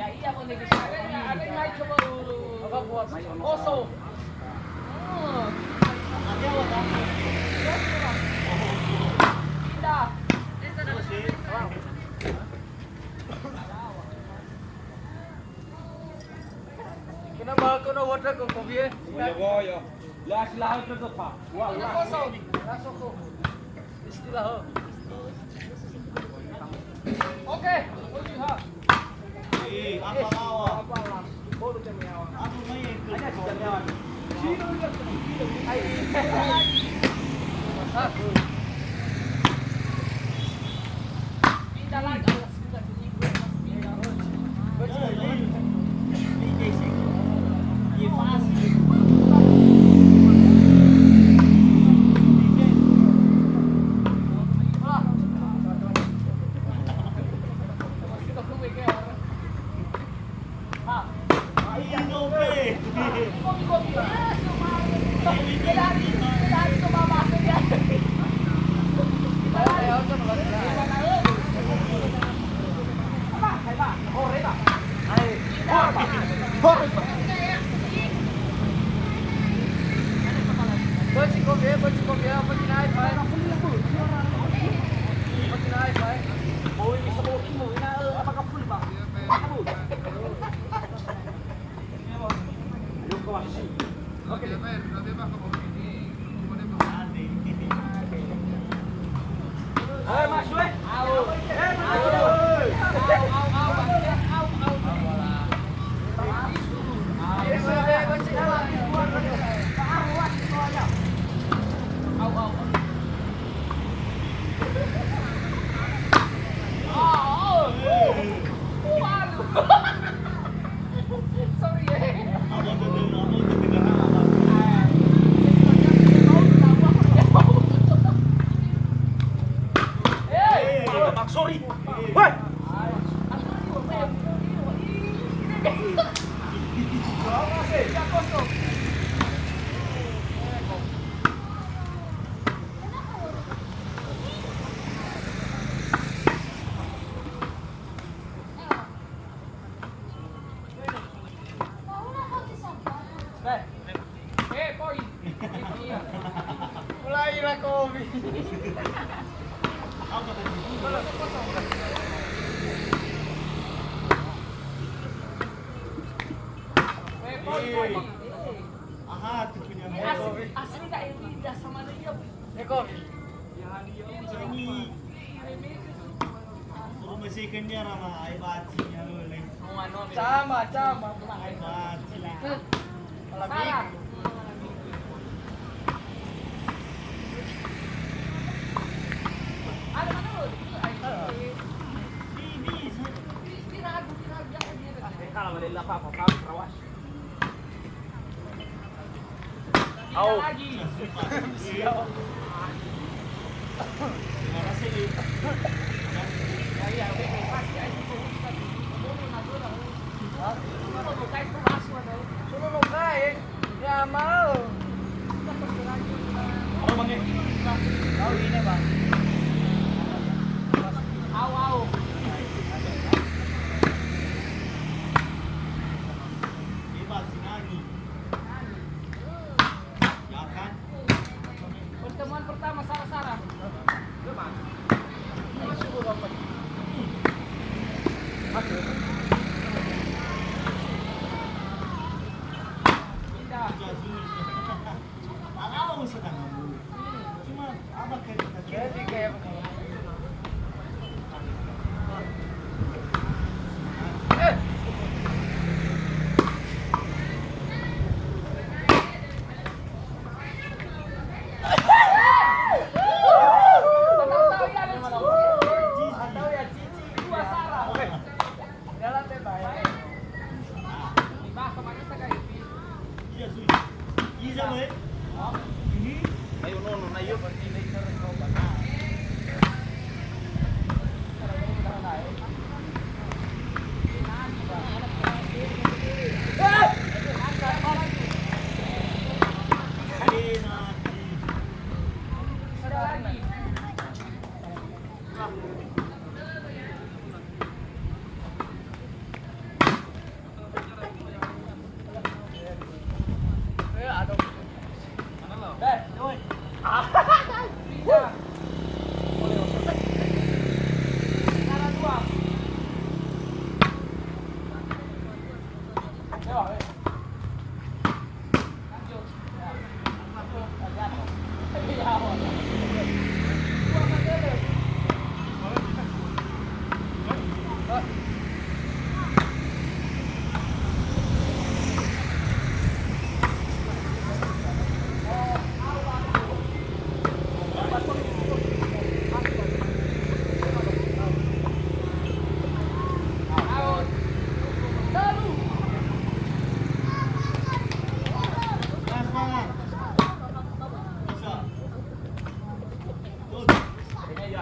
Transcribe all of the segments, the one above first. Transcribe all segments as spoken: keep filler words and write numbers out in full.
Ya, iya, boleh. Ada yang naik ke bawah. Apa buat? Kosong. Oh. Pindah. Kenapa kau nak wadah kau kopi, eh? Oh, ya, boy, ya. Las, las, las, las. Wah, las. Kosong. Las, kosong. Istilah, oh. Oke, oke, ha. Eh, apa lawa? Apa lawa? Baru jam yawa. Apa main? Ada jam yawa. Sino dia. Ai. Pindah lagi. Sorry, eh. Sorry. Weh. Mulai ira kopi. Aha, tuh punya. Asli, asli tak ini biasa mana dia. Eko. Rumah saya kenyar sama air bacanya, boleh. Sama, sama. Air baci. Salah. Ada mana lu? Ini, ini. Ini ragu, ini ragu. Jangan dia. Kalau ada apa-apa, rawas. Au. Lagi. Siap. Terima kasih, Li. Ya, iya, oke, oke. Pasti, ayo, kita buka dulu. Boleh, Madura. Hah? Kita buka itu langsung, ada. Suruh buka, ya. Ya, mau. Kita pasti lagi. Apa, Bang, ya? Au, ini, Bang. Au, au. Hebat, Sinani. Ya kan? Pertemuan pertama Sara-Sara. Lepas.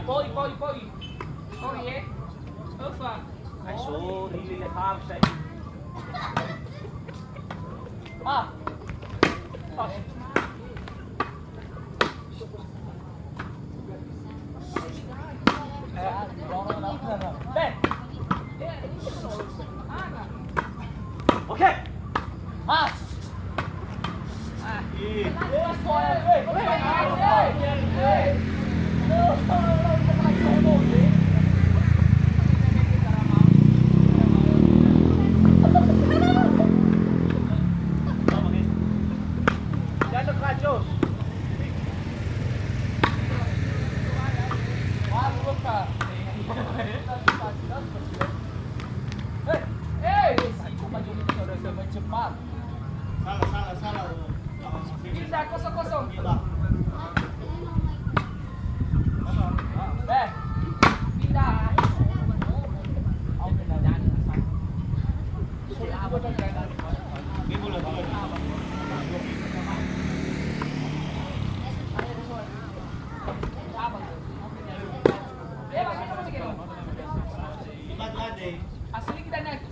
Poi, poi, poi. Sorry, eh. Öfa. Ai, sorry, le, le, fam, sai. Ah. Ah. Eh, no, no, no, no, no. Ben. Okay. Mas. Salah, salah, salah. Pindah, kosong, kosong. Pindah. Eh, pindah. Asli kita naik.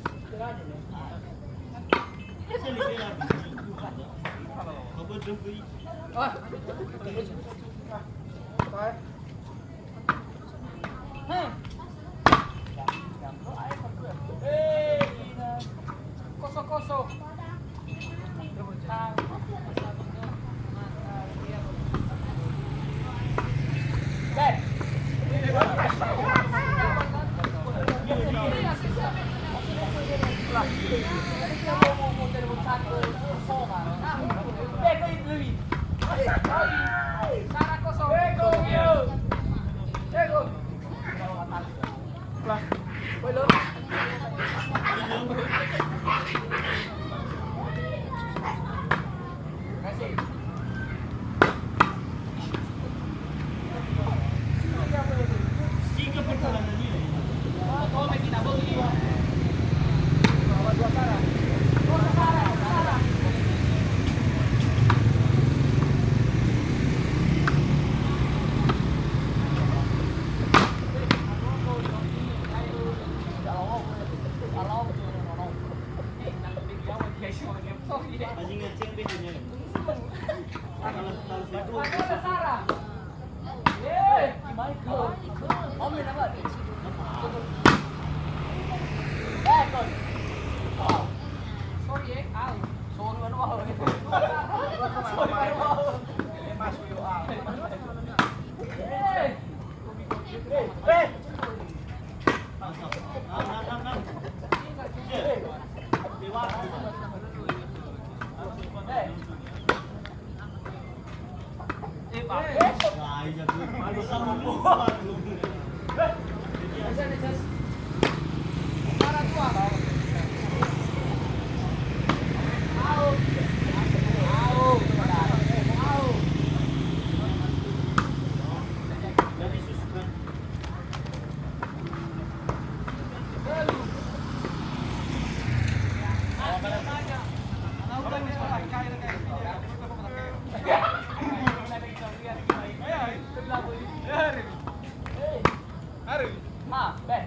Kosong kosong. Harus. Ma, beh.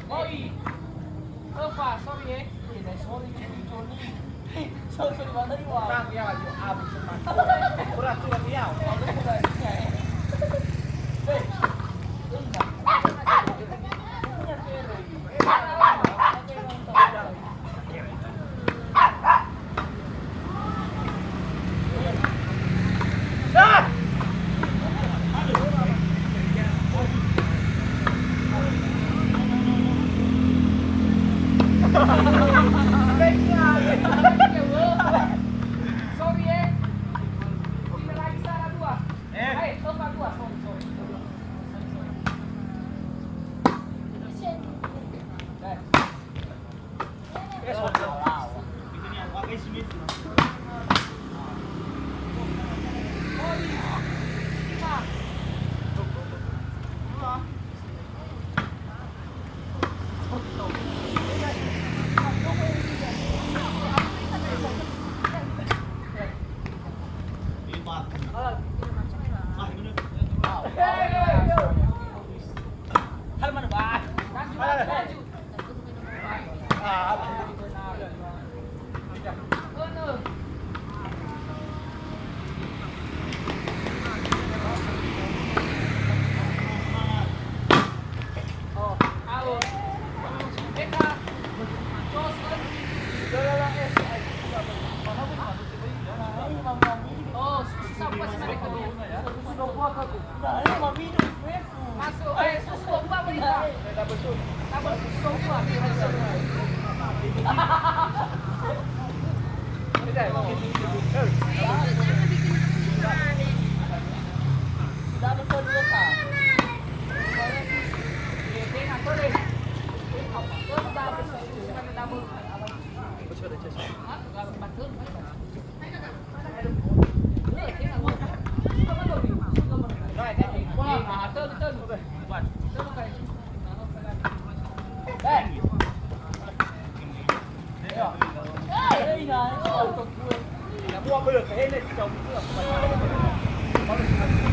Oi. Öfa, sorry, eh. Eh, dai, sorry, Joni, Joni. Sorry, sorry, mana ni, wah. Kurang ya, yo, abis, teman. Kurang, kurang ya. Beh. Eh, nah. Punya, beh. Sorry, eh. Kita lagi salah dua. Eh. Eh, Tofa dua. Sorry, sorry. Sorry, sorry.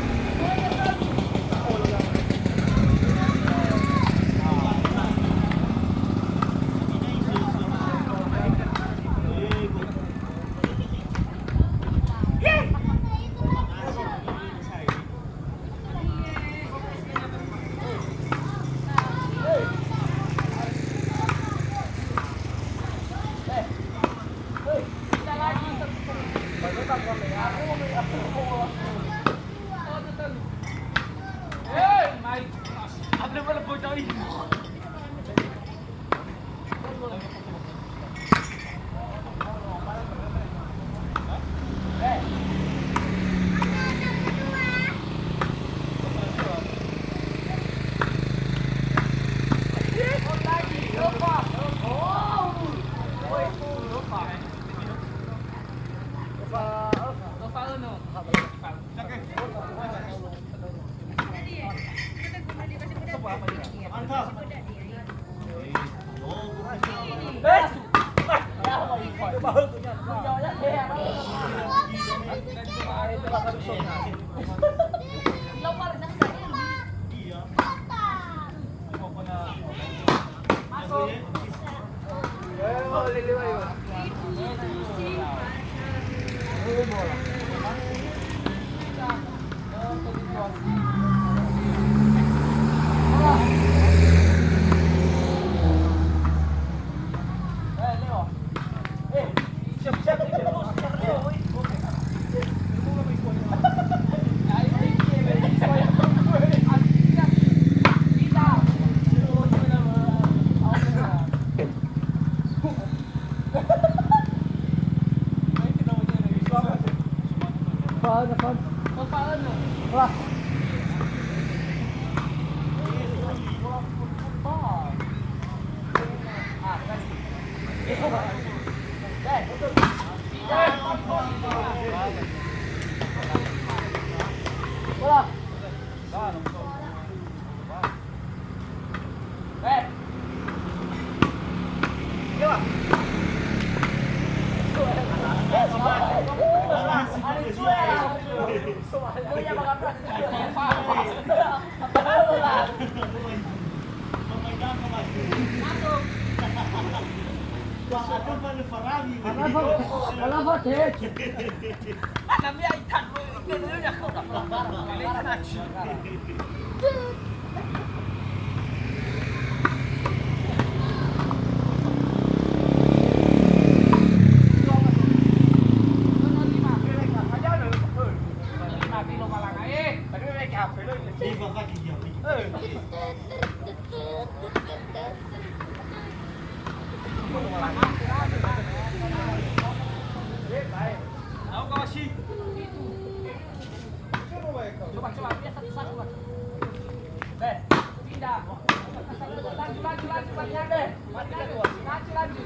Alafa, alafa teke. Ana mea itan, ina, ina, ina, ina, ina, ina. Coba, coba, dia satu-satu, Pak. Eh, pindah. Laju, laju, laju, Pak. Laju, laju. Laju, laju.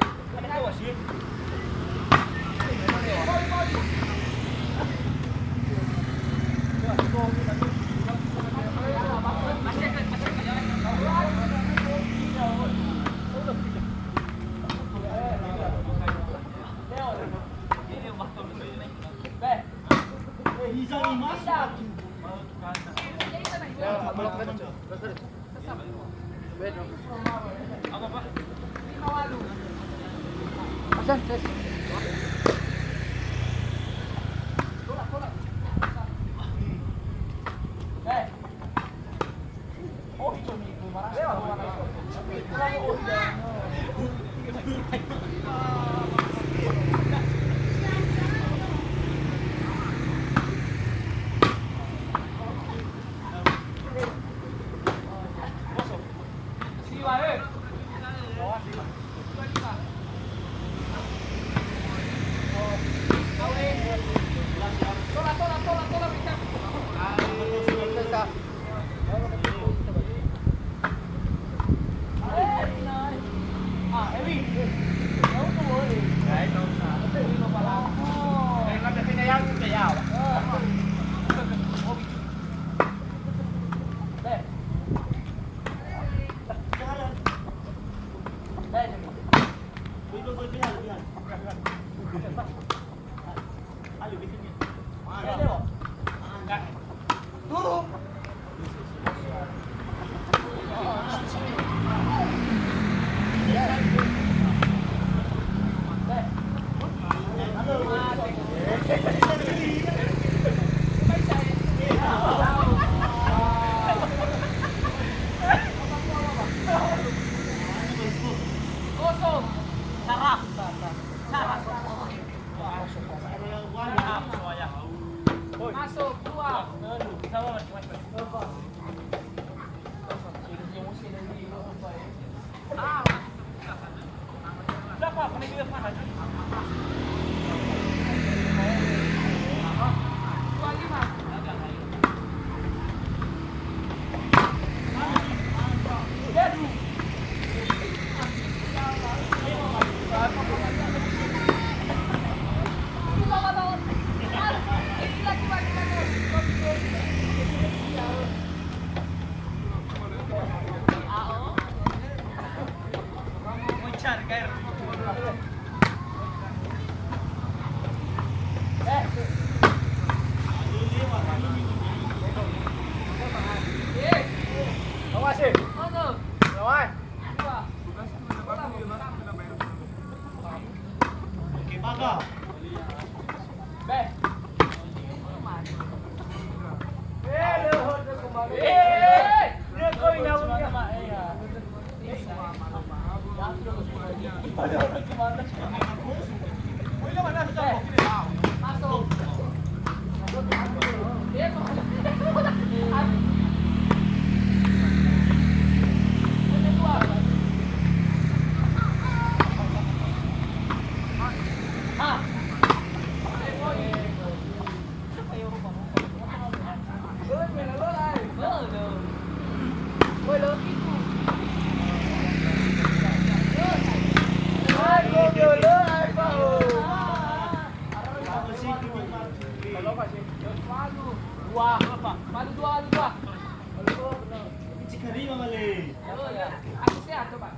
Kosong. Sarap. Sarap. Masuk, dua. Dua, Pak. Palu dua, palu dua. Cikarima male. Aku sehat, coba.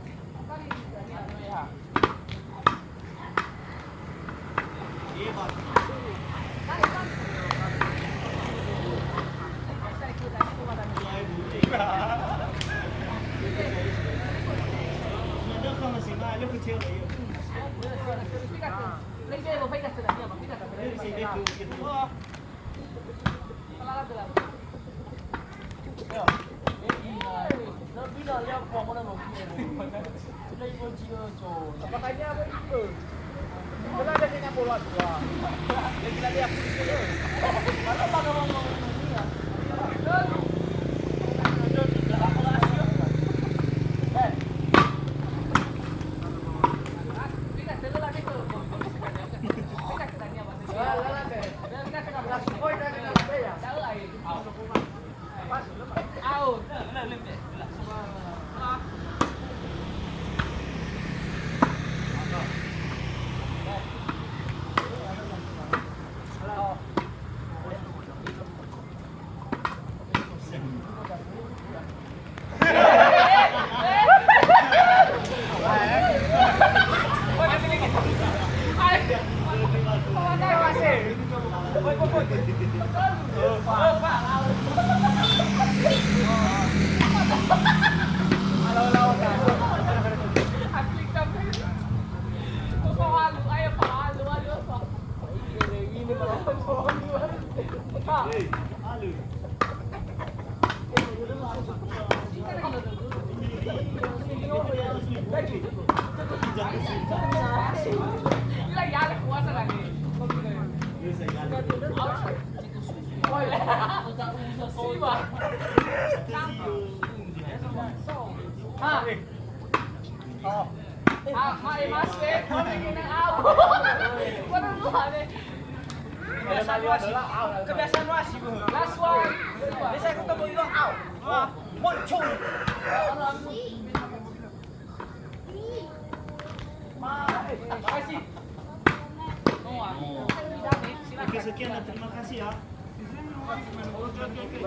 Ah, ah, eh, Mas, eh, kau lagi nak au. Kau dah lupa deh. Kebiasaan wasi. Kebiasaan wasi, Bu. Last one. Biasa aku ketemu Iwan, au. Wah, muncul. Makasih. Oke, sekian dan terima kasih ya. Oke, oke, oke.